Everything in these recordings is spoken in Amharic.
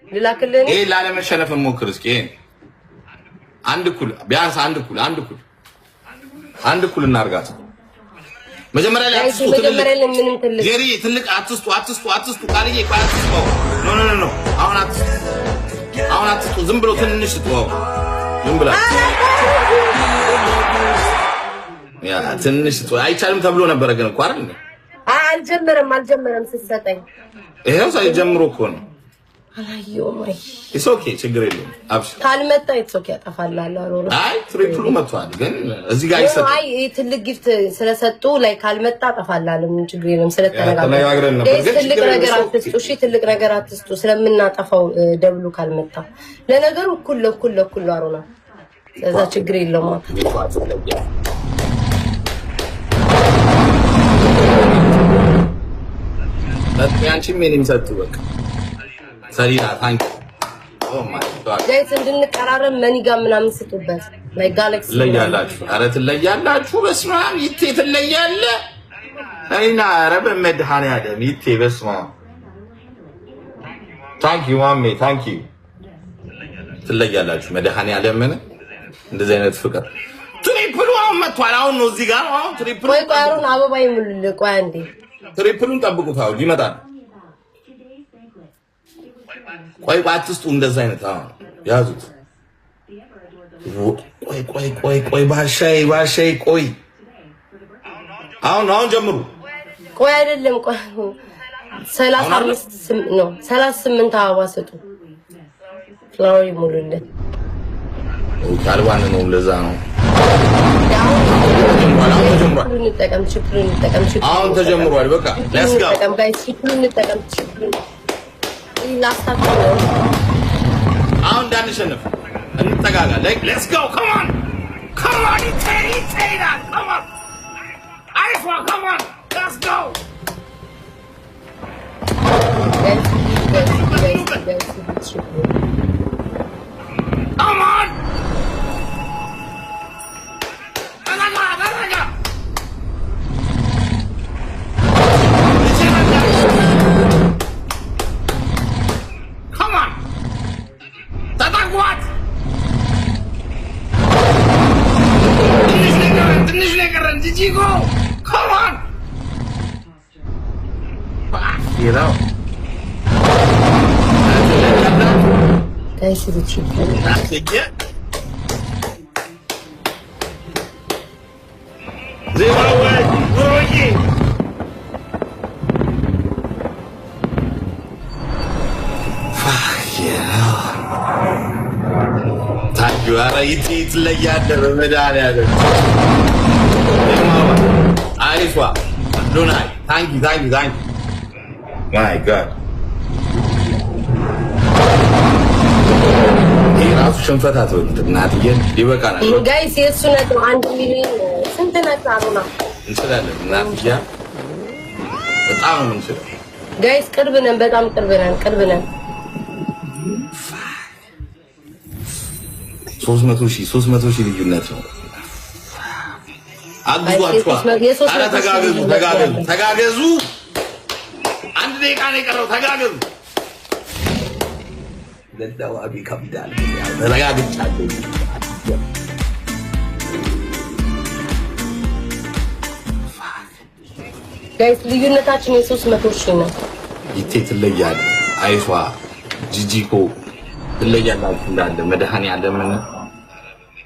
ልላክልህ እኔ? ይሄን ላለመሸነፍ እንሞክር እስኪ። ይሄን አንድ እኩል፣ ቢያንስ አንድ እኩል፣ አንድ እኩል፣ አንድ እኩል እናርጋት። መጀመሪያ ላይ Guys አትስጡ። ትልልቅ መጀመሪያ ላይ ምንም ትልቅ ጄሪ፣ ትልቅ አትስጡ፣ አትስጡ፣ አትስጡ። ቃልዬ፣ ቆይ፣ አትስጡ። No, no, no፣ አሁን አትስጡ፣ አሁን አትስጡ። ዝም ብሎ ትንሽ ስጡ። አሁን ዝም ብላ ያ ትንሽ ስጡ። አይቻልም ተብሎ ነበረ ግን እኮ፣ አይደል? አይ፣ አልጀመረም፣ አልጀመረም ስትሰጠኝ። ይሄው ሳይጀምሮ እኮ ነው። አላየሁም። አይ። It's okay፣ ችግር የለውም። አብሽር። ካልመጣ it's okay፣ ያጠፋልሃል። አሮና። አይ፣ triple ኡ መጥቷል፣ ግን እዚህ ጋር ይሰጣል። አይ፣ ይሄ ትልቅ gift ስለሰጡ ላይ ካልመጣ አጠፋልሃለሁ። ምን ችግር የለም። ስለተነጋገርን ተነጋግረን ነበር፣ Guys ግን ትልቅ ችግር ነገር የለም። አትስጡ። እሺ፣ ትልቅ ነገር አትስጡ ስለምናጠፋው double ኡ ካልመጣ። ለነገሩ እኩል ለእኩል ለእኩል ነው አሮና። ስለዛ ችግር የለውም። ያንቺም የኔም ሰጡ። በቃ ሰሊና፣ thank oh my God. Guys፣ እንድንቀራረብ money gun ምናምን ስጡበት። ላይ ጋላክሲ። ትለያላችሁ። ኧረ ትለያላችሁ። በስመ አብ፣ ይቴ ትለያለህ። ሰሊና፣ ኧረ በመድኃኒዓለም ይቴ፣ በስመ አብ፣ thank you ማሜ፣ thank you። ትለያላችሁ። መድኃኒዓለምን እንደዚህ አይነት ፍቅር። Triple ኡ አሁን መጥቷል። አሁን ነው እዚህ ጋር አሁን triple ኡ። ቆይ ቆይ፣ አሮን አበባ ይሙልልህ። ቆይ አንዴ። Triple ኡን ጠብቁት። አሁን ይመጣል። ቆይ ቆይ፣ አትስጡ። እንደዛ አይነት አሁን ያዙት። ቆይ ቆይ ቆይ ቆይ፣ ባሻይ ባሻይ፣ ቆይ፣ አሁን አሁን ጀምሩ። ቆይ፣ አይደለም፣ ቆይ፣ 35 ነው፣ 38 አበባ ስጡ። Flower ይሙሉልን። አልባን ነው፣ ለዛ ነው። አሁን ተጀምሯል። እንጠቀም፣ triple ኡን እንጠቀም፣ triple ኡን። አሁን ተጀምሯል። በቃ let's go. እንጠቀም guys፣ triple ኡን እንጠቀም፣ triple ኡን ላስታችሁ ነው። አሁን እንዳንሸነፍ እንጠጋጋ። Let's go, come on, come on. ይቴ ይቴ ይላል። Come on አይፏ፣ come on, let's go. Guys, guys, guys, guys, triple ኡን። Come on, ተረጋ ተረጋ። Come on, ተጠጓት። ትንሽ ነው የቀረን፣ ትንሽ ነው የቀረን። ጂጂኮ፣ come on ነው። Guys, triple ኡን። ዜማዌ ብሮዬ። Fuck yeah. Thank you. ኧረ ይቴ ትለያለህ በመድኃኒዓለም። አሪፏ አዶናይ፣ thank you, thank you, thank you, my God. ይህ ራሱ ሽንፈት አትበሉት እናትዬን፣ ይበቃናል። Guys፣ የእሱ ነጥብ 1 ሚሊዮን ስንት ነጥብ አሮና? እንችላለን እናትያ፣ በጣም ነው የምንችለው። Guys፣ ቅርብ ነን፣ በጣም ቅርብ ነን፣ ቅርብ ነን። 300,000፣ 300,000 ልዩነት ነው። አግዟቸዋ። የሶስት ኧረ መቶ ሺህ ተጋገዙ፣ ልዩነት ተጋገዙ፣ ያለው። ተጋገዙ። አንድ ደቂቃ ነው የቀረው። ተጋገዙ። ለዳዋቢ ይከብዳል። ተረጋግቻለሁ። Guys፣ ልዩነታችን የ300,000 ነው። ይቴ ትለያለህ። አይሷ ጂጂኮ ትለያላችሁ እንዳለ መድኃኒዓለምን።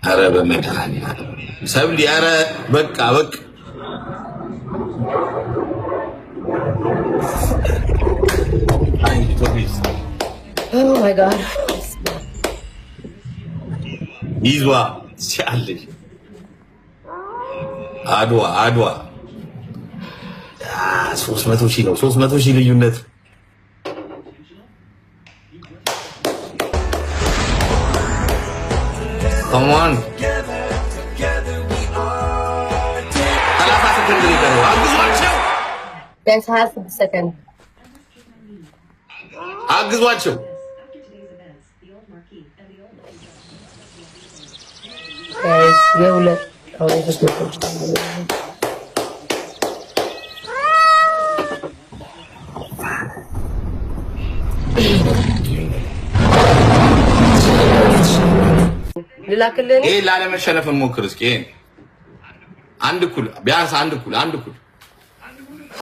ኧረ በመድኃኒዓለም ሰብሊ፣ ኧረ በቃ በቃ። Oh my God. ይዟ ትችያለሽ። አድዋ አድዋ፣ 300,000 ነው። 300,000 ልዩነት። Come on, 30 ሰከንድ ነው የቀረው። አግዟቸው። Guys፣ 26 ሰከንድ። አግዟቸው። Guys፣ የሁለት አሁን የ300,000። ልላክልህ እኔ? ይሄን ላለመሸነፍ እንሞክር እስኪ። ይሄን አንድ እኩል፣ ቢያንስ አንድ እኩል፣ አንድ እኩል።